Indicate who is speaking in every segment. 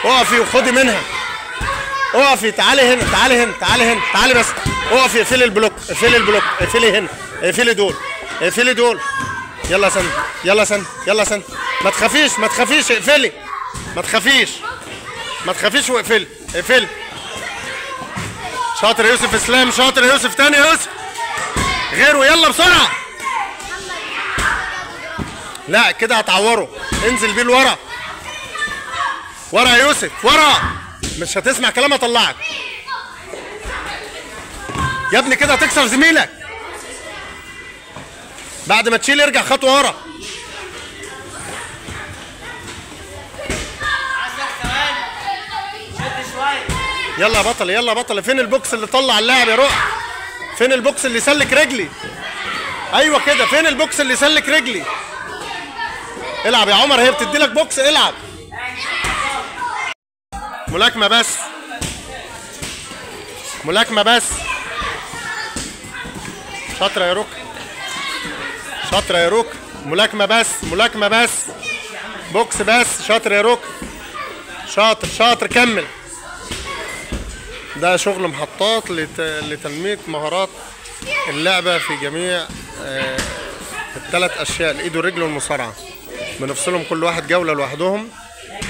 Speaker 1: اقفي وخدي منها. اقفي، تعالي هنا تعالي هنا تعالي هنا تعالي بس. اقفي، اقفلي ال block، اقفلي ال block، اقفلي هنا، اقفلي دول، اقفلي دول. يلا يا سند، يلا يا سند، يلا يا سند. ما تخافيش ما تخافيش، اقفلي. ما تخافيش ما تخافيش واقفلي، اقفلي. شاطر يوسف اسلام، شاطر يوسف، تاني يوسف. غيره، يلا بسرعة. لا كده هتعوره، انزل بيه لورا. ورا يا يوسف، ورا. مش هتسمع كلام اطلعك. يا ابني كده هتكسر زميلك. بعد ما تشيل ارجع خطوة ورا. يلا يا بطل، يلا يا بطل. فين البوكس اللي طلع اللاعب يا رؤى؟ فين البوكس اللي سلك رجلي؟ ايوه كده، فين البوكس اللي سلك رجلي؟ العب يا عمر، هي بتدي لك بوكس، العب. ملاكمة بس، ملاكمة بس. شاطرة يا روك، شاطرة يا روك. ملاكمة بس، ملاكمة بس، بوكس بس. شاطر يا روك، شاطر شاطر، كمل. ده شغل محطات لتنمية مهارات اللعبة في جميع الثلاث أشياء، الإيد والرجل والمصارعة. بنفصلهم كل واحد جولة لوحدهم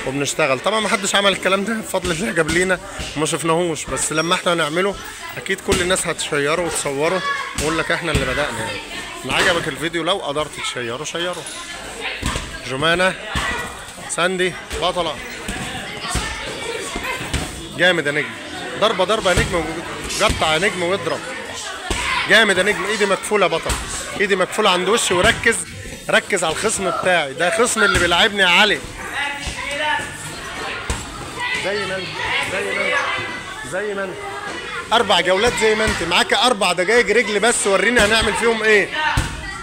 Speaker 1: وبنشتغل. طبعا ما حدش عمل الكلام ده بفضل الله جاب لينا وما شفناهوش، بس لما احنا نعمله أكيد كل الناس هتشيره وتصوره ويقول لك احنا اللي بدأنا يعني. إن عجبك الفيديو لو قدرت تشيره شيره. جمانة ساندي بطلة، جامد يا نجم. ضربة ضربة يا نجم، قطع يا نجم واضرب. جامد يا نجم. ايدي مكفولة يا بطل، ايدي مكفولة عند وشي، وركز ركز على الخصم بتاعي، ده خصم اللي بيلعبني يا علي. زي ما انت، زي ما انت، زي ما انت. 4 جولات زي ما انت، معاك 4 دقايق رجل بس، وريني هنعمل فيهم ايه.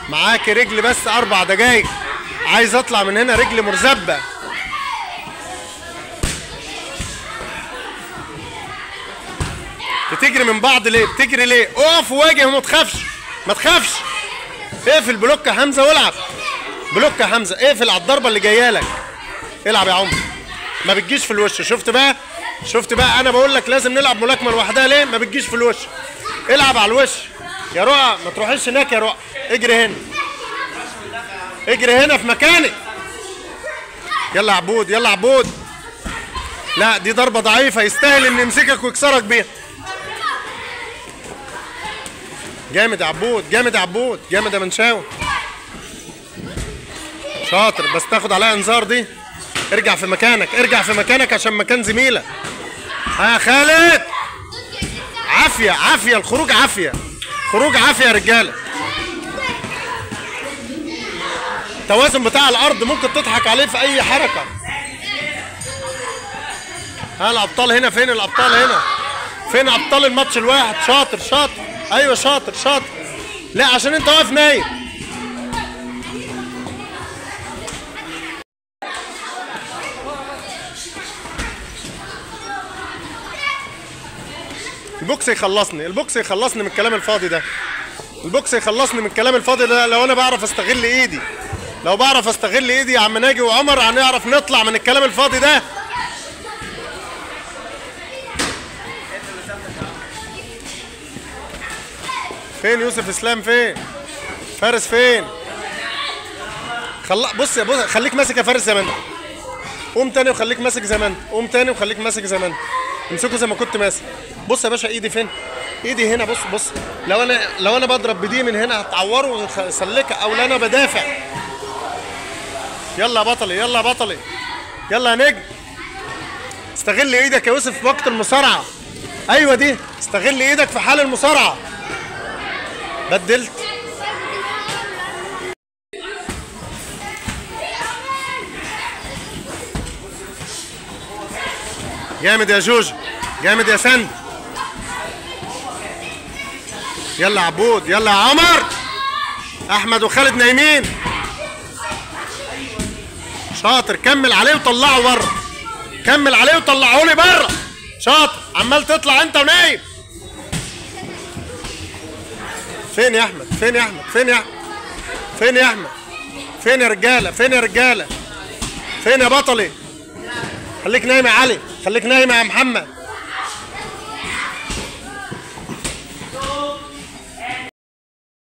Speaker 1: معاك رجل بس 4 دقايق، عايز اطلع من هنا رجل مرزبة. بتجري من بعض ليه؟ بتجري ليه؟ اقف وواجه وما تخافش، ما تخافش. اقفل block يا حمزة والعب. block يا حمزة، اقفل على الضربة اللي جاية لك. العب يا عمر، ما بتجيش في الوش. شفت بقى؟ شفت بقى؟ انا بقول لك لازم نلعب ملاكمة لوحدها ليه؟ ما بتجيش في الوش. العب على الوش يا رؤى، ما تروحيش هناك يا رؤى، اجري هنا، اجري هنا في مكانك. يلا يا عبود، يلا يا عبود. لا دي ضربه ضعيفة، يستاهل ان يمسكك ويكسرك بيها. جامد يا عبود، جامد يا عبود، جامد يا منشاوي. شاطر، بس تاخد عليها انذار دي. ارجع في مكانك، ارجع في مكانك عشان مكان زميلك. ها خالد، عافية عافية، الخروج عافية، خروج عافية يا رجاله. التوازن بتاع الارض ممكن تضحك عليه في اي حركة. ها الابطال هنا، فين الابطال هنا؟ فين ابطال الماتش الواحد؟ شاطر شاطر، ايوه شاطر شاطر. لا عشان انت واقف نايم. البوكس يخلصني، البوكس يخلصني من الكلام الفاضي ده. البوكس يخلصني من الكلام الفاضي ده. لو انا بعرف استغل ايدي، لو بعرف استغل ايدي يا عم ناجي وعمر هنعرف نطلع من الكلام الفاضي ده. فين يوسف اسلام؟ فين فارس؟ فين؟ بص يا بص، خليك ماسك يا فارس زي ما انت. قوم تاني وخليك ماسك زي ما انت، قوم تاني وخليك ماسك زي ما انت. امسكه زي ما كنت ماسك. بص يا باشا ايدي فين؟ ايدي هنا. بص بص، لو انا بضرب بدي من هنا هتعوره وسلكها، او لو انا بدافع. يلا يا بطلي، يلا يا بطلي، يلا يا نجم. استغل ايدك يا يوسف في وقت المصارعة. ايوه دي، استغل ايدك في حال المصارعة. بدلت. جامد يا جوج، جامد يا سند. يلا يا عبود، يلا يا عمر. احمد وخالد نايمين. شاطر، كمل عليه وطلعه بره، كمل عليه وطلعه لي بره. شاطر، عمال تطلع انت ونايم. فين يا احمد؟ فين يا احمد؟ فين يا احمد؟ فين يا احمد؟ فين يا رجاله؟ فين يا رجاله؟ فين يا بطلي؟ خليك نايم يا علي، خليك نايم يا محمد.